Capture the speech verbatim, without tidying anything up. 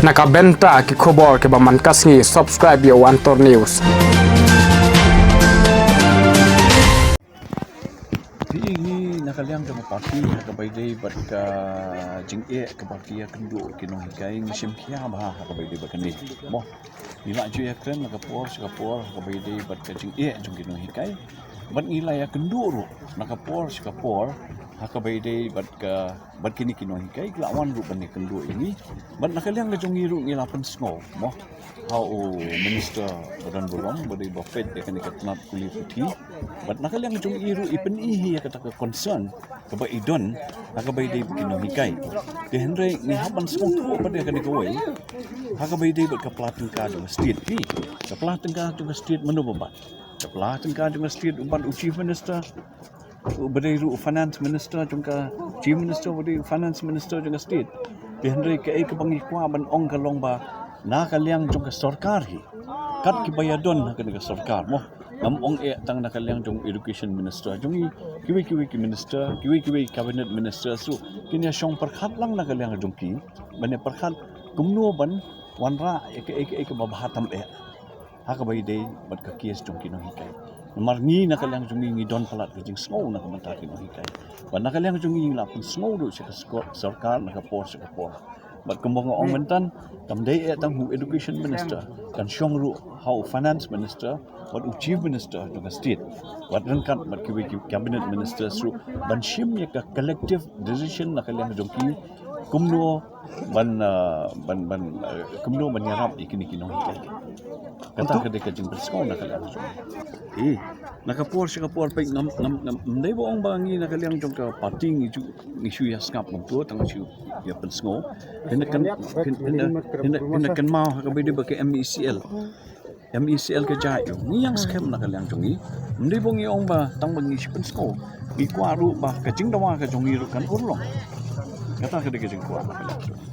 Na ka bynta ki khubor kiba man ka sngi, subscribe ïa u Antor News. Phi, ngi na ka liang jong ka party ha kaba ïadei bad ka jingeh kaba ki ïakynduh ki nonghikai, ngi shim khia bha ha kaba ïadei bad kane. Mo, ngi la ju ïakren na ka por sha ka por ha kaba ïadei bad ka jingeh jong ki nonghikai. Bad ngi la ïakynduh ruh na ka por sha ka por ha kaba ïadei bad ka, bad kine ki nonghikai ki la wan ruh ban ïakynduh ïa ngi. Bad na ka liang ka jong ngi ruh ngi la pynsngew, mo, ha u minister ba don burom ba dei ba peit ïa kane ka tnat pule puthi. Bad na ka liang ka jong ngi ruh i pyni hi ïa kata ka concern kaba i don ha kaba ïadei bad ki nonghikai. Te hynrei ngi hap ban sngewthuh pat ïa kane kawei ha kaba ïadei bad ka pla tyngka jong ka state. Phi, ka pla tyngka jong ka state mano ba bat? Ka pla tyngka jong ka state u bat u chief minister, u ba dei ruh u finance minister jong ka, chief minister ba dei u finance minister jong ka state. Te hynrei kaei kaba ngi kwah ban ong ka long ba na ka liang jong ka sorkar hi, kat kiba ïadon ha kane ka sorkar, mo, ngam ong eh tang na ka liang jong education minister jong ngi, kiwei kiwei ki minister, kiwei kiwei cabinet minister ruh kin ïashong pyrkhat lang na ka liang jong ki ban ïa pyrkhat kumno ban wanrah ïa kaei kaei kaba bha tam eh ha kaba ïadei bad ka case jong ki nonghikai. Namar ngi na ka liang jong ngi ngi don palat ka jingsngew na ka bynta ki nonghikai. Bad na ka liang jong ngi ngi la pynsngew ruh sha ka sko-, sorkar na ka por sha ka por. Bad kumba nga ong mynta, kam dei eh tang u education minister, kan shong ruh ha u finance minister bad u chief minister jong ka state, bad ryngkat bad kiwei ki cabinet ministers ruh ban shim ïa ka collective decision na ka liang jong ki kumno ban, ah, ban, ban, ah, kumno ban ïarap ïa kine ki nonghikai. Kata ka dei ka jingpynsngew na ka liang jong ngi. Eh, na ka por sha ka por peit ngam, ngam, ngam, ym dei ba ong ba ngi na ka liang jong ka party ngi ju, ngi shu ïa sngap kumto, tang shu ïa pynsngew. Phin da kyn-, phin, phin da, phin da, phin da kynmaw ha kaba ïadei bad ka M E C L. M E C L ka jait, ngi ïeng skhem na ka liang jong ngi. Ym dei ba ngi ong ba tang ba ngi shu pynsngew. Ngi kwah ruh ba ka jingdawa ka jong ngi ruh kan urlong. Kata ka dei ka jingkwah na ka liang jong ngi.